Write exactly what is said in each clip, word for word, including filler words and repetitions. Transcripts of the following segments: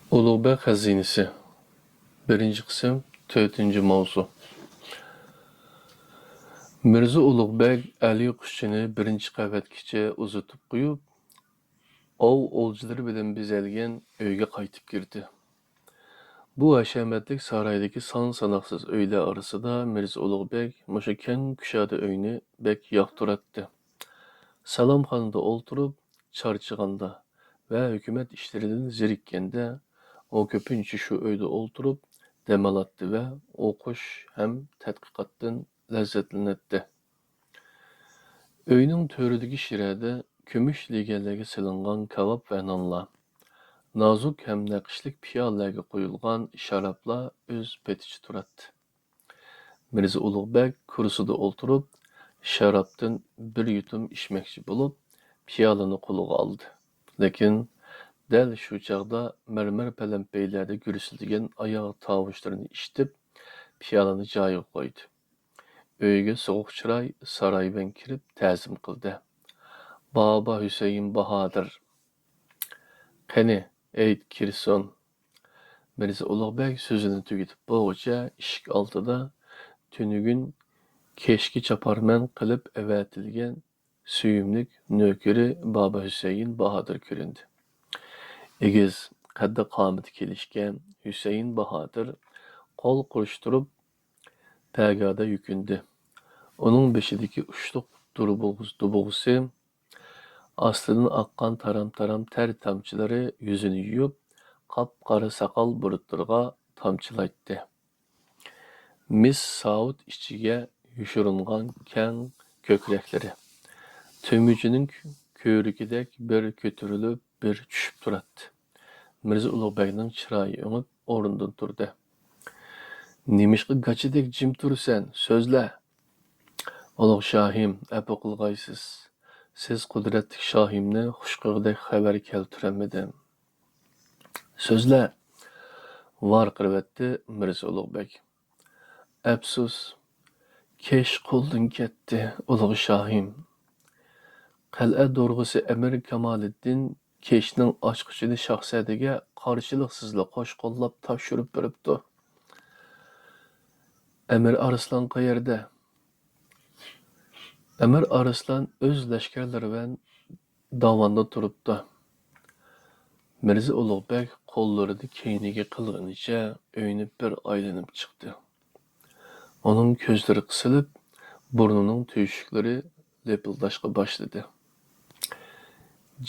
ئۇلۇغبەگ خەزىنىسى. بىرىنچى قىسىم، تۆتىنچى ماۋزۇ. مىرزا ئۇلۇغبەگ ئەلى قۇشچىنى بىرىنچى قەۋەتكىچە ئۇزىتىپ قويۇپ، ئاۋۇ ئولجىلىرى بىلەن بېزەلگەن ئۆيگە قايتىپ كىردى. بۇ ھەشەمەتلىك سارايدىكى سان-ساناقسىز ئۆيلەر ئارىسىدا مىرزا ئۇلۇغبەگ مۇشۇ كەڭ كۇشادە ئۆينى بەك ياقتۇراتتى. سالامخانىدا ئولتۇرۇپ، چارچىغاندا ۋە ھۆكۈمەت ئىشلىرىدىن زېرىككەندە، ئۇ كۆپىنچە شۇ ئۆيدە ئولتۇرۇپ دەم ئالاتتى ۋە ئوقۇش ھەم تەتقىقاتتىن لەززەتلىنەتتى. ئۆينىڭ تۆرىدىكى شىرەدە كۈمۈش لېگەنلەرگە سېلىنغان كاۋاپ ۋە نانلار، نازۇك ھەم نەقىشلىك پىيالىلەرگە قۇيۇلغان شارابلار ئۆز پېتىچە تۇراتتى. مىرزا ئۇلۇغبەگ كۇرسىدا ئولتۇرۇپ، شارابتىن بىر يۇتۇم ئىچمەكچى بولۇپ، پىيالىنى قولىغا ئالدى. لېكىن دەل شۇ چاغدا مەرمەر پەلەمپەيلەردە گۈرسۈلدىگەن ئاياغ تاۋۇشلىرىنى ئىشىتىپ، پىيالىنى جايىغا قويدى. ئۆيگە سوغۇق چىراي سارايبەن كىرىپ تەزىم قىلدى. بابا ھۈسەيىن باھادىر! قېنى، ئېيت، كىرسۇن! مىرزا ئۇلۇغبەگ سۆزىنى تۈگىتىپ بولغۇچە ئىشىك ئالدىدا تۈنۈگۈن كەچكە چاپارمەن قىلىپ ئەۋەتىلگەن سۆيۈملۈك نۆكىرى بابا ھۈسەيىن باھادىر كۆرۈندى. ئېگىز، قەددى-قامىتى كېلىشكەن ھۈسەيىن باھادىر قول قۇرۇشتۇرۇپ پەگادا يۈكۈندى. ئۇنىڭ بېشىدىكى ئۇچلۇق دۇربۇغ-، دۇبۇغىسى ئاستىدىن ئاققان تارام-تارام تەر تامچىلىرى يۈزىنى يۇيۇپ، قاپقارا ساقال بۇرۇتلىرىغا تامچىلايتتى. مىس ساۋۇت ئىچىگە يوشۇرۇنغان كەڭ كۆكرەكلىرى تۈمۈچىنىڭ كۆ-، كۆۋرۈكىدەك بىر كۆتۈرۈلۈپ، بىر چۈشۈپ تۇراتتى. مىرزا ئۇلۇغبەگنىڭ چىرايى ئۆڭۈپ، ئورنىدىن تۇردى. نېمىشقا گاچىدەك جىم تۇرىسەن؟ سۆزلە! ئۇلۇغ شاھىم، ئەپۇ قىلغايسىز. سىز قۇدرەتلىك شاھىمنى خۇش قىلغۇدەك خەۋەر كەلتۈرەلمىدىم. سۆزلە! ۋارقىرىۋەتتى مىرزا ئۇلۇغبەگ. ئەپسۇس، كەچ قولدىن كەتتى، ئۇلۇغ شاھىم. قەلئە دورغىسى ئەمىر كامالىددىن كەچنىڭ ئاچقۇچىنى شاھزادىگە قارشىلىقسىزلا قوش قوللاپ تاپشۇرۇپ بېرىپتۇ. ئەمىر ئارسلان قەيەردە؟ ئەمىر ئارسلان ئۆز لەشكەرلىرى بىلەن داۋاندا تۇرۇپتۇ. مىرزا ئۇلۇغبەگ قوللىرىنى كەينىگە قىلغىنىچە ئۆينى بىر ئايلىنىپ چىقتى. ئۇنىڭ كۆزلىرى قىسىلىپ، بۇرنىنىڭ تۆشۈكلىرى لىپىلداشقا باشلىدى.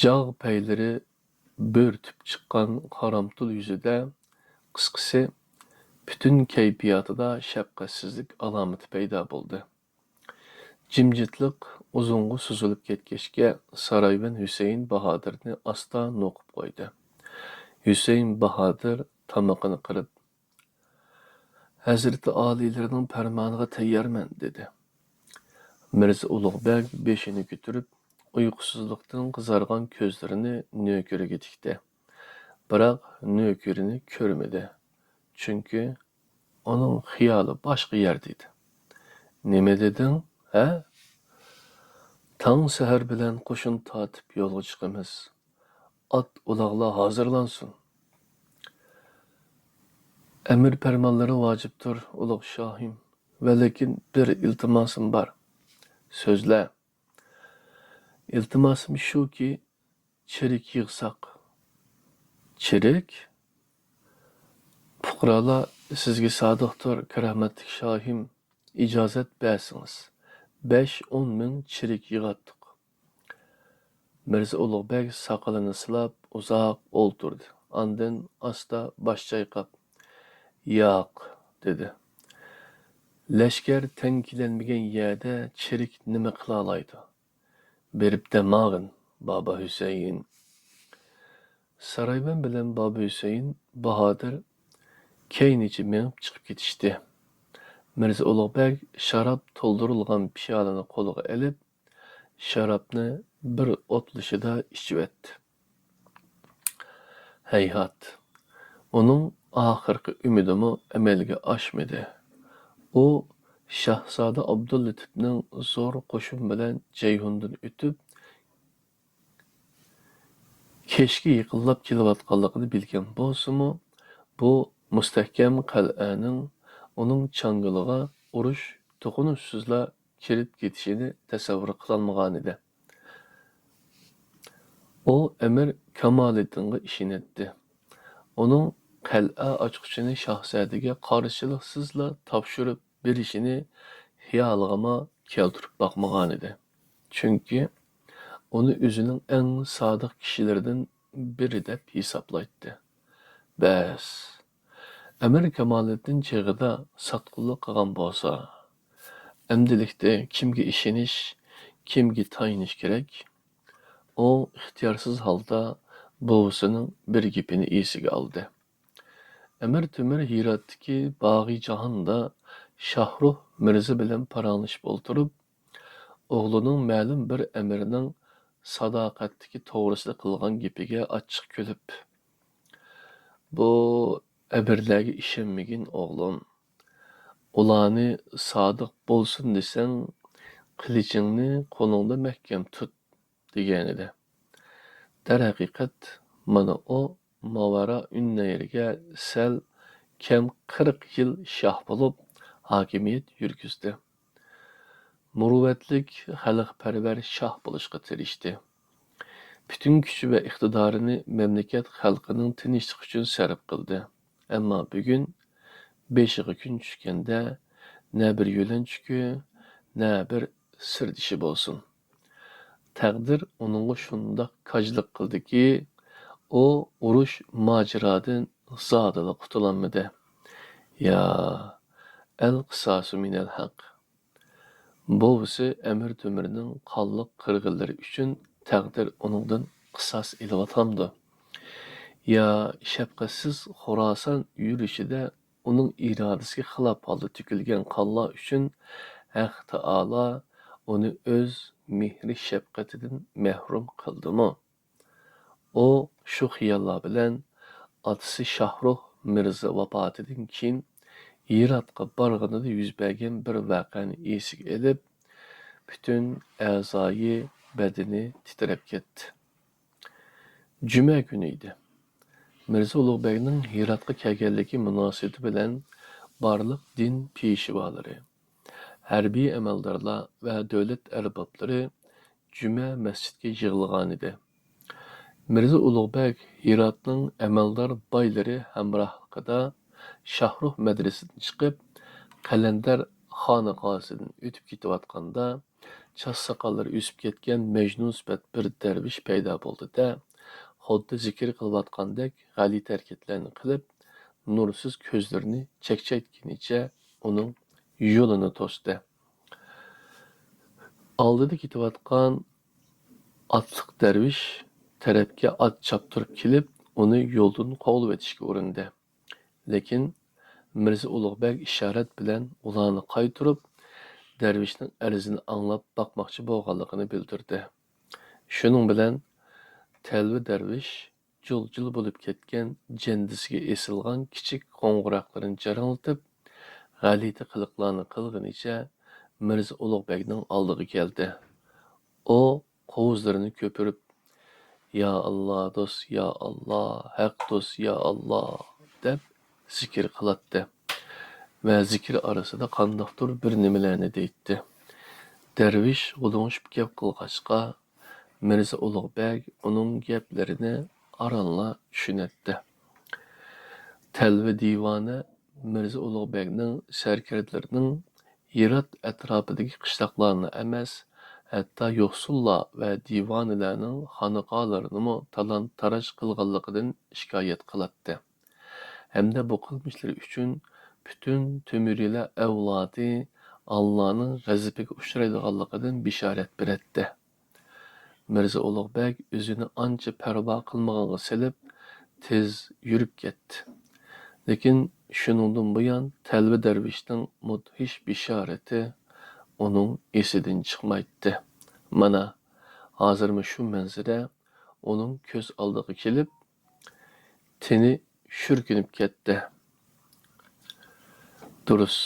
جاغ پەيلىرى بۆرتۈپ چىققان قارامتۇل يۈزىدە، قىسقىسى، پۈتۈن كەيپىياتىدا شەپقەتسىزلىك ئالامىتى پەيدا بولدى. جىمجىتلىق ئۇزۇنغا سوزۇلۇپ كەتكەچكە، سارايبەن ھۈسەيىن باھادىرنى ئاستا نوقۇپ قويدى. ھۈسەيىن باھادىر تامىقىنى قىرىپ، ھەزرىتى ئالىيلىرىنىڭ پەرمانىغا تەييارمەن، دېدى. مىرزا ئۇلۇغبەگ بېشىنى كۆتۈرۈپ، ئۇيقۇسىزلىقتىن قىزارغان كۆزلىرىنى نۆكىرىگە تىكتى. بىراق نۆكىرىنى كۆرمىدى. چۈنكى ئۇنىڭ خىيالى باشقا يەردە ئىدى. نېمە دېدىڭ، ھە؟ تاڭ سەھەر بىلەن قوشۇن تارتىپ يولغا چىقىمىز. ئات-ئۇلاغلار ھازىرلانسۇن. ئەمىر پەرمانلىرى ۋاجىپتۇر، ئۇلۇغ شاھىم. ۋەلىكىن بىر ئىلتىماسىم بار. سۆزلە. ئىلتىماسىم شۇكى، چېرىك يىغساق. چېرىك؟ پۇقرالار سىزگە سادىقتۇر، كارامەتلىك شاھىم، ئىجازەت بەرسىڭىز، بەش-ئون مىڭ چېرىك يىغاتتۇق. مىرزا ئۇلۇغ بەگ ساقىلىنى سىلاپ ئۇزاق ئولتۇردى. ئاندىن ئاستا باش چايقاپ، ياق، دېدى. لەشكەر تەڭ كېلەلمىگەن يەردە چېرىك نېمە قىلالايدۇ؟ بېرىپ دەم ئالغىن، بابا ھۈسەيىن. سارايبەن بىلەن بابا ھۈسەيىن باھادىر كەينىچە مېڭىپ چىقىپ كېتىشتى. مىرزا ئۇلۇغ بەگ شاراب تولدۇرۇلغان پىيالىنى قولىغا ئېلىپ، شارابنى بىر ئوتلىشىدا ئىچىۋەتتى. ھەيھات، ئۇنىڭ ئاخىرقى ئۈمىدىمۇ ئەمەلگە ئاشمىدى. ئۇ شاھزادە ئابدۇللېتىپنىڭ زور قوشۇن بىلەن جەيھۇندىن ئۆتۈپ، كەچكە يېقىنلاپ كېلىۋاتقانلىقىنى بىلگەن بولسىمۇ، بۇ مۇستەھكەم قەلئەنىڭ ئۇنىڭ چاڭگىلىغا ئۇرۇش توقۇنۇشسىزلا كىرىپ كېتىشىنى تەسەۋۋۇر قىلالمىغانىدى. ئۇ ئەمىر كامالىدىنغا ئىشىنەتتى. ئۇنىڭ قەلئە ئاچقۇچىنى شاھزادىگە قارشىلىقسىزلا تاپشۇرۇپ بېرىشىنى خىيالىغىمۇ كەلتۈرۈپ باقمىغانىدى. چۈنكى ئۇنى ئۆزىنىڭ ئەڭ سادىق كىشىلىرىدىن بىرى دەپ ھېسابلايتتى. بەس، ئەمىر كامالىدىن چېغىدا ساتقۇنلۇق قىلغان بولسا، ئەمدىلىكتە كىمگە ئىشىنىش، كىمگە تايىنىش كېرەك؟ ئۇ ئىختىيارسىز ھالدا بوۋىسىنىڭ بىر گېپىنى ئېسىگە ئالدى. ئەمىر تۆمۈر ھىراتتىكى باغى جاھاندا شاھروھ مىرزا بىلەن پاراڭلىشىپ ئولتۇرۇپ، ئوغلىنىڭ مەلۇم بىر ئەمىرنىڭ ساداقەتلىكى توغرىسىدا قىلغان گېپىگە ئاچچىق كۈلۈپ، «بۇ ئەمىرلەرگە ئىشەنمىگىن، ئوغلۇم. ئۇلارنى سادىق بولسۇن دېسەڭ، قىلىچىڭنى قولۇڭدا مەھكەم تۇت» دېگەنىدى. دەرھەقىقەت، مانا ئۇ ماۋارا ئۈننەيرگە سەل كەم قىرىق يىل شاھ بولۇپ، ھاكىمىيەت يۈرگۈزدى. مۇرۇۋۋەتلىك، خەلقپەرۋەر شاھ بولۇشقا تىرىشتى. پۈتۈن كۈچى ۋە ئىقتىدارىنى مەملىكەت خەلقىنىڭ تىنچلىقى ئۈچۈن سەرپ قىلدى. ئەمما بۈگۈن بېشىغا كۈن چۈشكەندە، نە بىر يۆلەنچۈكى، نە بىر سىردىشى بولسۇن. تەقدىر ئۇنىڭغا شۇنداق كاجلىق قىلدىكى، ئۇ ئۇرۇش ماجىرادىن زادىلا قۇتۇلالمىدى. يا، ئەل قىساسۇ مىنەل ھەق. بوۋىسى ئەمىر تۆمۈرنىڭ قانلىق قىرغىنلىرى ئۈچۈن تەقدىر ئۇنىڭدىن قىساس ئېلىۋاتامدۇ؟ يا شەپقەتسىز خوراسان يۈرۈشىدە ئۇنىڭ ئىرادىسىگە خىلاپ ھالدا تۆكۈلگەن قانلار ئۈچۈن ھەق تائالا ئۇنى ئۆز مېھرى شەپقىتىدىن مەھرۇم قىلدىمۇ؟ ئۇ شۇ خىياللار بىلەن ئاتىسى شاھروھ مىرزا ۋاپاتىدىن كېيىن ھىراتقا بارغىنىدا يۈز بەرگەن بىر ۋەقەنى ئېسىگە ئېلىپ، پۈتۈن ئەزايى بەدىنى تىترەپ كەتتى. جۈمە كۈنى ئىدى. مىرزا ئۇلۇغبەگنىڭ ھىراتقا كەلگەنلىكى مۇناسىۋىتى بىلەن بارلىق دىن پېشۋالىرى، ھەربىي ئەمەلدارلار ۋە دۆلەت ئەربابلىرى جۈمە مەسچىتكە يىغىلغانىدى. مىرزا ئۇلۇغبەگ ھىراتنىڭ ئەمەلدار بايلىرى ھەمراھلىقىدا شاھروھ مەدرىسىدىن چىقىپ، قەلەندەر خانىقاسىدىن ئۆتۈپ كېتىۋاتقاندا، چاچ ساقاللىرى ئۆسۈپ كەتكەن مەجنۇن سۈپەت بىر دەرۋىش پەيدا بولدى-دە، خۇددى زىكىر قىلىۋاتقاندەك غەلىتە ھەرىكەتلەرنى قىلىپ، نۇرسىز كۆزلىرىنى چەكچەيتكىنىچە ئۇنىڭ يولىنى توستى. ئالدىدا كېتىۋاتقان ئاتلىق دەرۋىش تەرەپكە ئات چاپتۇرۇپ كېلىپ، ئۇنى يولدىن قوغلىۋېتىشكە ئۇرۇندى. لېكىن مىرزا ئۇلۇغبەگ ئىشارەت بىلەن ئۇلارنى قايتۇرۇپ، دەرۋىشنىڭ ئەرزىنى ئاڭلاپ باقماقچى بولغانلىقىنى بىلدۈردى. شۇنىڭ بىلەن تەلۋە دەرۋىش جۇل-جۇل بولۇپ كەتكەن جەندىسىگە ئېسىلغان كىچىك قوڭغۇراقلىرىنى جاراڭلىتىپ، غەلىتە قىلىقلارنى قىلغىنىچە مىرزا ئۇلۇغبەگنىڭ ئالدىغا كەلدى. ئۇ قوۋۇزلىرىنى كۆپۈرۈپ، «يا ئاللا دوست، يا ئاللا، ھەق دوست، يا ئاللا» دەپ زىكىر قىلاتتى ۋە زىكىر ئارىسىدا قانداقتۇر بىر نېمىلەرنى دەيتتى. دەرۋىش غۇدۇڭشىپ گەپ قىلغاچقا، مىرزا ئۇلۇغ بەگ ئۇنىڭ گەپلىرىنى ئارانلا چۈشىنەتتى. تەلۋە دىۋانە مىرزا ئۇلۇغ بەگنىڭ سەركەردىلىرىنىڭ ھىرات ئەتراپىدىكى قىشلاقلارلا ئەمەس، ھەتتا يوقسۇللار ۋە دىۋانىلەرنىڭ خانىقالىرىنىمۇ تالان-تاراج قىلغانلىقىدىن شىكايەت قىلاتتى ھەمدە بۇ قىلمىشلىرى ئۈچۈن پۈتۈن تۆمۈرىيلەر ئەۋلادى ئاللانىڭ غەزىپىگە ئۇچرايدىغانلىقىدىن بېشارەت بېرەتتى. مىرزا ئۇلۇغ بەگ ئۆزىنى ئانچە پەرۋا قىلمىغانغا سېلىپ، تېز يۈرۈپ كەتتى. لېكىن شۇنىڭدىن بۇيان تەلۋە دەرۋىشنىڭ مۇدھىش بېشارىتى ئۇنىڭ ئېسىدىن چىقمايتتى. مانا، ھازىرمۇ شۇ مەنزىرە ئۇنىڭ كۆز ئالدىغا كېلىپ، تېنى شۈركۈنۈپ كەتتى. دۇرۇس،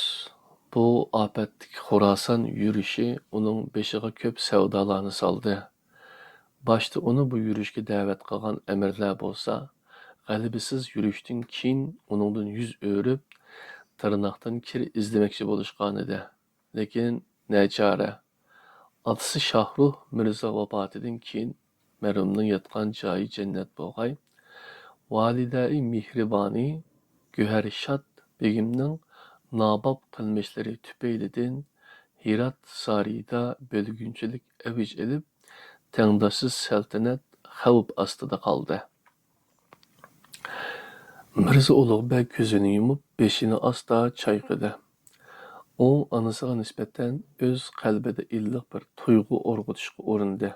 بۇ ئاپەتلىك خوراسان يۈرۈشى ئۇنىڭ بېشىغا كۆپ سەۋدالارنى سالدى. باشتا ئۇنى بۇ يۈرۈشكە دەۋەت قىلغان ئەمىرلەر بولسا، غەلىبىسىز يۈرۈشتىن كېيىن ئۇنىڭدىن يۈز ئۆرۈپ، تىرناقتىن كىر ئىزدىمەكچى بولۇشقانىدى. لېكىن نەچارە؟ ئاتىسى شاھروھ مىرزا ۋاپاتىدىن كېيىن، مەرھۇمنىڭ ياتقان جايى جەننەت بولغاي، ۋالىدەئى مېھرىبانى گۆھەرشاد بېگىمنىڭ ناباب قىلمىشلىرى تۈپەيلىدىن ھىرات سارىيىدا بۆلگۈنچىلىك ئەۋج ئېلىپ، تەڭداشسىز سەلتەنەت خەۋپ ئاستىدا قالدى. مىرزا ئۇلۇغ بەگ كۆزىنى يۇمۇپ، بېشىنى ئاستا چايقىدى. ئۇ ئانىسىغا نىسبەتەن ئۆز قەلبىدە ئىللىق بىر تۇيغۇ ئۇرغۇتۇشقا ئۇرۇندى.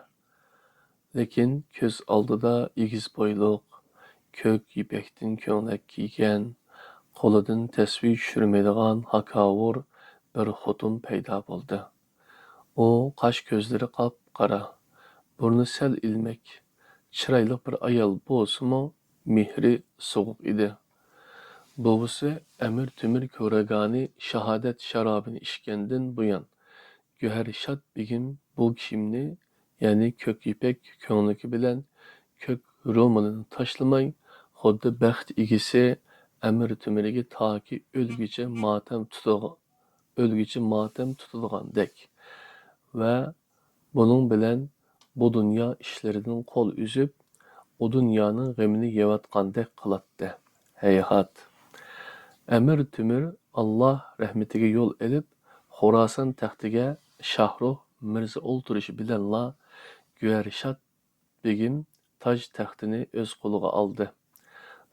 لېكىن كۆز ئالدىدا ئېگىز بويلۇق، كۆك يىپەكتىن كۆڭلەك كىيگەن، قولىدىن تەسۋى چۈشۈرمەيدىغان ھاكاۋۇر بىر خوتۇن پەيدا بولدى. ئۇ قاش-كۆزلىرى قاپقارا، بۇرنى سەل ئىلمەك، چىرايلىق بىر ئايال بولسىمۇ، مېھرى سوغۇق ئىدى. بوۋىسى ئەمىر تۆمۈر كۆرەگانى شاھادەت شارابىنى ئىچكەندىن بۇيان، گۆھەرشاد بېگىم بۇ كىيىمنى، يەنى كۆك يىپەك كۆڭلىكى بىلەن كۆك رومىلىنى تاشلىماي، خۇددى بەخت ئىگىسى ئەمىر تۆمۈرگە تاكى ئۆلگۈچە ماتەم تۇتىدىغان، ئۆلگۈچە ماتەم تۇتىدىغاندەك ۋە بۇنىڭ بىلەن بۇ دۇنيا ئىشلىرىدىن قول ئۈزۈپ، ئۇ دۇنيانىڭ غېمىنى يەۋاتقاندەك قىلاتتى. ھەيھات! ئەمىر تۆمۈر، ئاللا رەھمىتىگە يول ئېلىپ، خوراسان تەختىگە شاھروھ مىرزا ئولتۇرۇشى بىلەنلا، گۆھەرشاد بېگىم تاج تەختىنى ئۆز قولىغا ئالدى.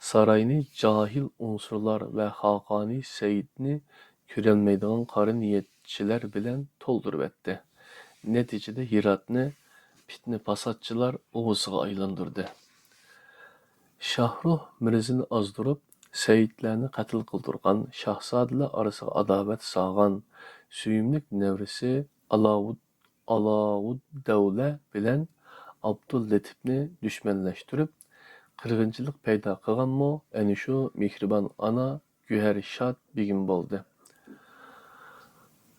ساراينى جاھىل ئۇنسۇرلار ۋە خاقانى سەئىدنى كۆرەلمەيدىغان قارا نىيەتچىلەر بىلەن تولدۇرۇۋەتتى. نەتىجىدە ھىراتنى پىتنە-پاساتچىلار ئۇۋىسىغا ئايلاندۇردى. شاھروھ مىرزىنى ئازدۇرۇپ، سەئىدلەرنى قەتل قىلدۇرغان، شاھزادىلەر ئارىسىغا ئاداۋەت سالغان، سۆيۈملۈك نەۋرىسى ئالاۋۇد-، ئالاۋۇددەۋلە بىلەن ئابدۇللېتىپنى دۈشمەنلەشتۈرۈپ، قىرغىنچىلىق پەيدا قىلغانمۇ ئەنە شۇ مېھرىبان ئانا گۆھەرشاد بېگىم بولدى.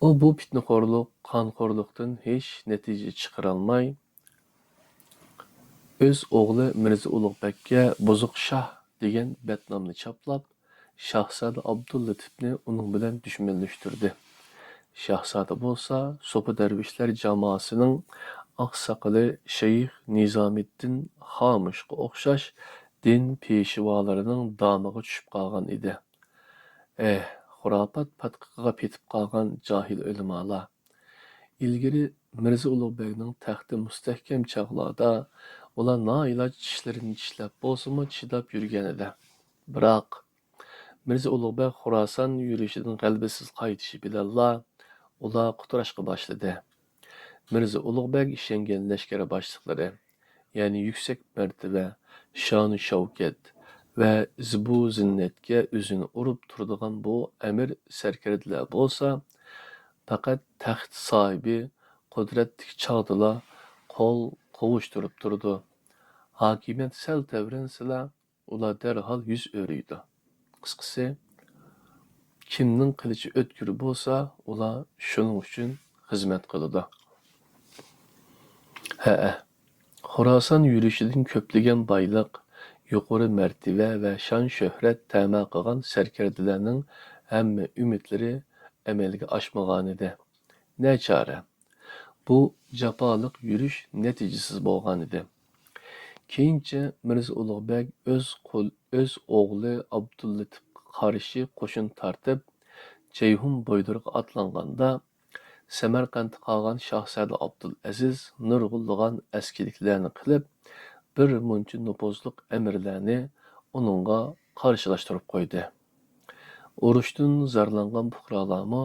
ئۇ بۇ پىتنىخورلۇق، قانخورلۇقتىن ھېچ نەتىجە چىقىرالماي، ئۆز ئوغلى مىرزا ئۇلۇغ بەگكە بۇزۇق شاھ دېگەن بەتنامنى چاپلاپ، شاھزادە ئابدۇللېتىپنى ئۇنىڭ بىلەن دۈشمەنلەشتۈردى. شاھزادە بولسا سوپى دەرۋىشلەر جاماسىنىڭ ئاقساقىلى شەيخ نىزامىددىن خامۇشقا ئوخشاش دىن پېشۋالىرىنىڭ دامىغا چۈشۈپ قالغان ئىدى. ئېھ، خۇراپات پاتقىقىغا پېتىپ قالغان جاھىل ئۆلىمالار! ئىلگىرى مىرزا ئۇلۇغ بەگنىڭ تەختى مۇستەھكەم چاغلاردا ئۇلار نائىلاج چىشلىرىنى چىشلەپ بولسىمۇ چىداپ يۈرگەنىدى. بىراق، مىرزا ئۇلۇغ بەگ خوراسان يۈرۈشىدىن غەلىبىسىز قايتىشى بىلەنلا ئۇلار قۇتراشقا باشلىدى. مىرزا ئۇلۇغ بەگ ئىشەنگەن لەشكەر باشلىقلىرى، يەنى يۈكسەك مەرتىۋە، شانۇ-شەۋكەت ۋە زىبۇ-زىننەتكە ئۆزىنى ئۇرۇپ تۇرىدىغان بۇ ئەمىر سەركەردىلەر بولسا، پەقەت تەخت ساھىبى قۇدرەتلىك چاغدىلا قول قوۋۇشتۇرۇپ تۇرىدۇ. ھاكىمىيەت سەل تەۋرەنسىلا، ئۇلار دەرھال يۈز ئۆرۈيدۇ. قىسقىسى، كىمنىڭ قىلىچى ئۆتكۈر بولسا، ئۇلار شۇنىڭ ئۈچۈن خىزمەت قىلىدۇ. ھەئە، خوراسان يۈرۈشىدىن كۆپلىگەن بايلىق، يۇقىرى مەرتىۋە ۋە شان-شۆھرەت تەمە قىلغان سەركەردىلەرنىڭ ھەممە ئۈمىدلىرى ئەمەلگە ئاشمىغانىدى. نەچارە، بۇ جاپالىق يۈرۈش نەتىجىسىز بولغانىدى. كېيىنچە مىرزا ئۇلۇغ بەگ ئۆز قول-، ئۆز ئوغلى ئابدۇللېتىپقا قارشى قوشۇن تارتىپ، جەيھۇن بويلىرىغا ئاتلانغاندا، سەمەرقەنتتە قالغان شاھزادە ئابدۇلئەزىز نۇرغۇنلىغان ئەسكىلىكلەرنى قىلىپ، بىر مۇنچە نوپۇزلۇق ئەمىرلەرنى ئۇنىڭغا قارشىلاشتۇرۇپ قويدى. ئۇرۇشتىن زارلانغان پۇقرالارمۇ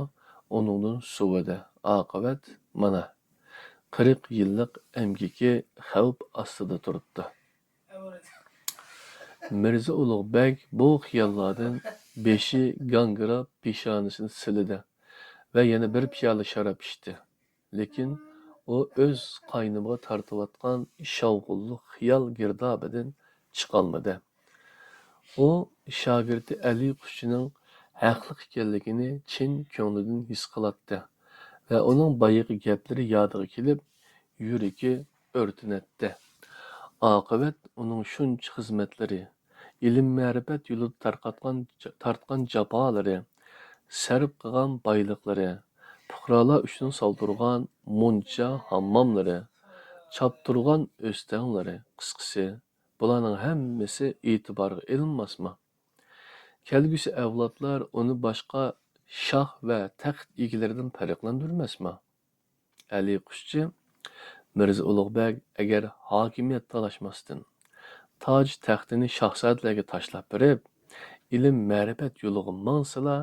ئۇنىڭدىن سۇۋىدى. ئاقىۋەت مانا، قىرىق يىللىق ئەمگىكى خەۋپ ئاستىدا تۇرۇپتۇ. مىرزا ئۇلۇغ بەگ بۇ خىياللاردىن بېشى گاڭگىراپ، پېشانىسىنى سىلىدى ۋە يەنە بىر پىيالە شاراب ئىچتى. لېكىن ئۇ ئۆز قاينىمىغا تارتىۋاتقان شاۋقۇنلۇق خىيال گىردابىدىن چىقالمىدى. ئۇ شاگىرتى ئەلى قۇشچىنىڭ ھەقلىق ئىكەنلىكىنى چىن كۆڭلىدىن ھېس قىلاتتى ۋە ئۇنىڭ بايىقى گەپلىرى يادىغا كېلىپ، يۈرىكى ئۆرتىنەتتى. ئاقىۋەت ئۇنىڭ شۇنچە خىزمەتلىرى، ئىلىم-مەرىپەت يولىدا تارقاتقان، تارتقان جاپالىرى، سەرپ قىلغان بايلىقلىرى، پۇقرالار ئۈچۈن سالدۇرغان مۇنچا ھامماملىرى، چاپتۇرغان ئۆستەڭلىرى، قىسقىسى، بۇلارنىڭ ھەممىسى ئېتىبارغا ئېلىنماسمۇ؟ كەلگۈسى ئەۋلادلار ئۇنى باشقا شاھ ۋە تەخت ئىگىلىرىدىن پەرقلەندۈرمەسمۇ؟ ئەلى قۇشچى، مىرزا ئۇلۇغ بەگ ئەگەر ھاكىمىيەت تالاشماستىن، تاج تەختىنى شاھزادىلەرگە تاشلاپ بېرىپ، ئىلىم-مەرىپەت يولىغا ماڭسىلا،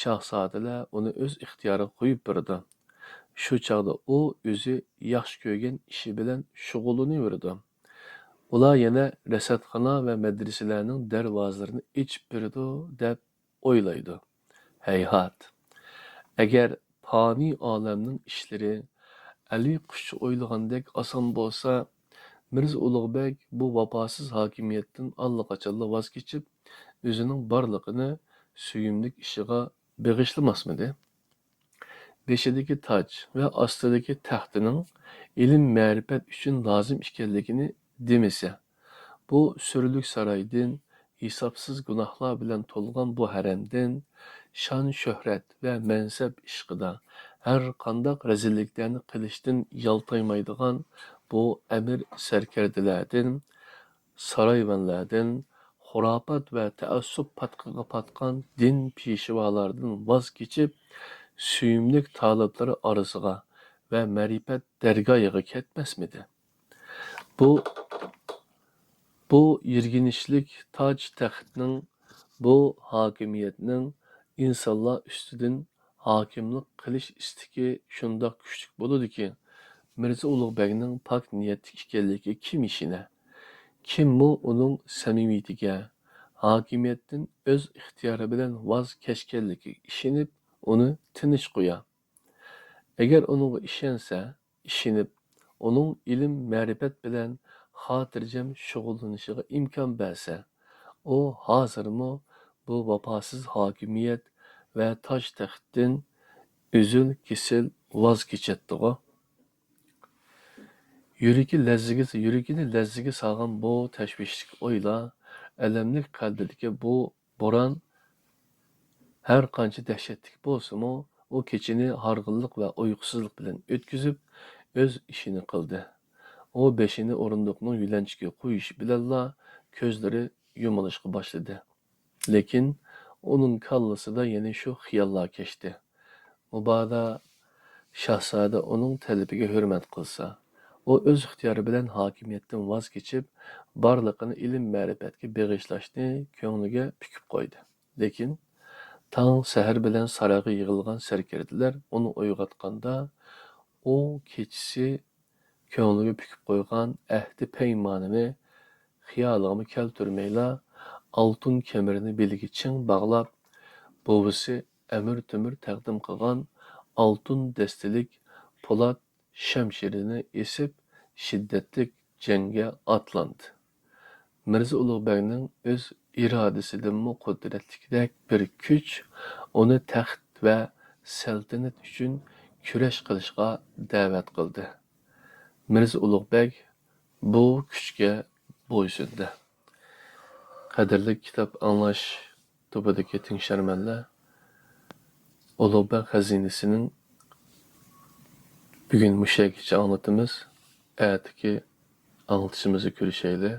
شاھزادىلەر ئۇنى ئۆز ئىختىيارىغا قويۇپ بېرىدۇ. شۇ چاغدا ئۇ ئۆزى ياخشى كۆرگەن ئىشى بىلەن شۇغۇللىنىۋېرىدۇ. ئۇلار يەنە رەسەتخانا ۋە مەدرىسىلەرنىڭ دەرۋازىلىرىنى ئېچىپ بېرىدۇ، دەپ ئويلايدۇ. ھەيھات! ئەگەر پانىي ئالەمنىڭ ئىشلىرى ئەلى قۇشچى ئويلىغاندەك ئاسان بولسا، مىرزا ئۇلۇغ بەگ بۇ ۋاپاسىز ھاكىمىيەتتىن ئاللىقاچانلا ۋاز كېچىپ، ئۆزىنىڭ بارلىقىنى سۆيۈملۈك ئىشىغا بېغىشلىماسمىدى؟ بېشىدىكى تاج ۋە ئاستىدىكى تەختىنىڭ ئىلىم-مەرىپەت ئۈچۈن لازىم ئىكەنلىكىنى دېمىسە، بۇ سۈرلۈك سارايدىن، ھېسابسىز گۇناھلار بىلەن تولغان بۇ ھەرەمدىن، شان-شۆھرەت ۋە مەنسەپ ئىشقىدا ھەر قانداق رەزىللىكلەرنى قىلىشتىن يالتايمايدىغان بۇ ئەمىر-سەركەردىلەردىن، سارايۋەنلەردىن، خۇراپات ۋە تەئەسسۇپ پاتقىقىغا پاتقان دىن پېشۋالاردىن ۋاز كېچىپ، سۆيۈملۈك تالىپلىرى ئارىسىغا ۋە مەرىپەت دەرگاھىغا كەتمەسمىدى؟ بۇ، بۇ يىرگىنچلىك تاج تەختنىڭ، بۇ ھاكىمىيەتنىڭ ئىنسانلار ئۈستىدىن ھاكىملىق قىلىش ئىستىكى شۇنداق كۈچلۈك بولىدۇكى، مىرزا ئۇلۇغ بەگنىڭ پاك نىيەتلىك ئىكەنلىكىگە كىم ئىشىنە؟ كىممۇ ئۇنىڭ سەمىمىيىتىگە، ھاكىمىيەتتىن ئۆز ئىختىيارى بىلەن ۋاز كەچكەنلىكىگە ئىشىنىپ، ئۇنى تىنچ قويا؟ ئەگەر ئۇنىڭغا ئىشەنسە، ئىشىنىپ، ئۇنىڭ ئىلىم-مەرىپەت بىلەن خاتىرجەم شۇغۇللىنىشىغا ئىمكان بەرسە، ئۇ ھازىرمۇ بۇ ۋاپاسىز ھاكىمىيەت ۋە تاج-تەختتىن ئۈزۈل-كېسىل ۋاز كېچەتتىغۇ؟ يۈرىكى لەرزىگە، يۈرىكىنى لەرزىگە سالغان بۇ تەشۋىشلىك ئويلار، ئەلەملىك قەلبىدىكى بۇ بوران ھەر قانچە دەھشەتلىك بولسىمۇ، ئۇ كېچىنى ھارغىنلىق ۋە ئۇيقۇسىزلىق بىلەن ئۆتكۈزۈپ، ئۆز ئىشىنى قىلدى. ئۇ بېشىنى ئورۇندۇقنىڭ يۆلەنچىكىگە قويۇشى بىلەنلا كۆزلىرى يۇمۇلۇشقا باشلىدى. لېكىن ئۇنىڭ كاللىسىدا يەنە شۇ خىياللار كەچتى. مۇبادا شاھزادە ئۇنىڭ تەلىپىگە ھۆرمەت قىلسا، ئۇ ئۆز ئىختىيارى بىلەن ھاكىمىيەتتىن ۋاز كېچىپ، بارلىقىنى ئىلىم-مەرىپەتكە بېغىشلاشنى كۆڭلىگە پۈكۈپ قويدى. لېكىن تاڭ سەھەر بىلەن سارايغا يىغىلغان سەركەردىلەر ئۇنى ئويغاتقاندا، ئۇ كېچىسى كۆڭلىگە پۈكۈپ قويغان ئەھدى پەيمانىنى خىيالىغىمۇ كەلتۈرمەيلا، ئالتۇن كەمىرىنى بېلىگە چىڭ باغلاپ، بوۋىسى ئەمىر تۆمۈر تەقدىم قىلغان ئالتۇن دەستىلىك پولات شەمشىرىنى ئېسىپ، شىددەتلىك جەڭگە ئاتلاندى. مىرزا ئۇلۇغ بەگنىڭ ئۆز ئىرادىسىدىنمۇ قۇدرەتلىكرەك بىر كۈچ ئۇنى تەخت ۋە سەلتەنەت ئۈچۈن كۈرەش قىلىشقا دەۋەت قىلدى. مىرزا ئۇلۇغ بەگ بۇ كۈچكە بويسۇندى. قەدىرلىك كىتاب ئاڭلاش توپىدىكى تىڭشارمەنلەر، ئۇلۇغ بەگ خەزىنىسىنىڭ بۈگۈن مۇشۇ يەرگىچە ئاڭلىتىمىز. ئەتىكى ئاڭلىتىشىمىزدا كۆرۈشەيلى.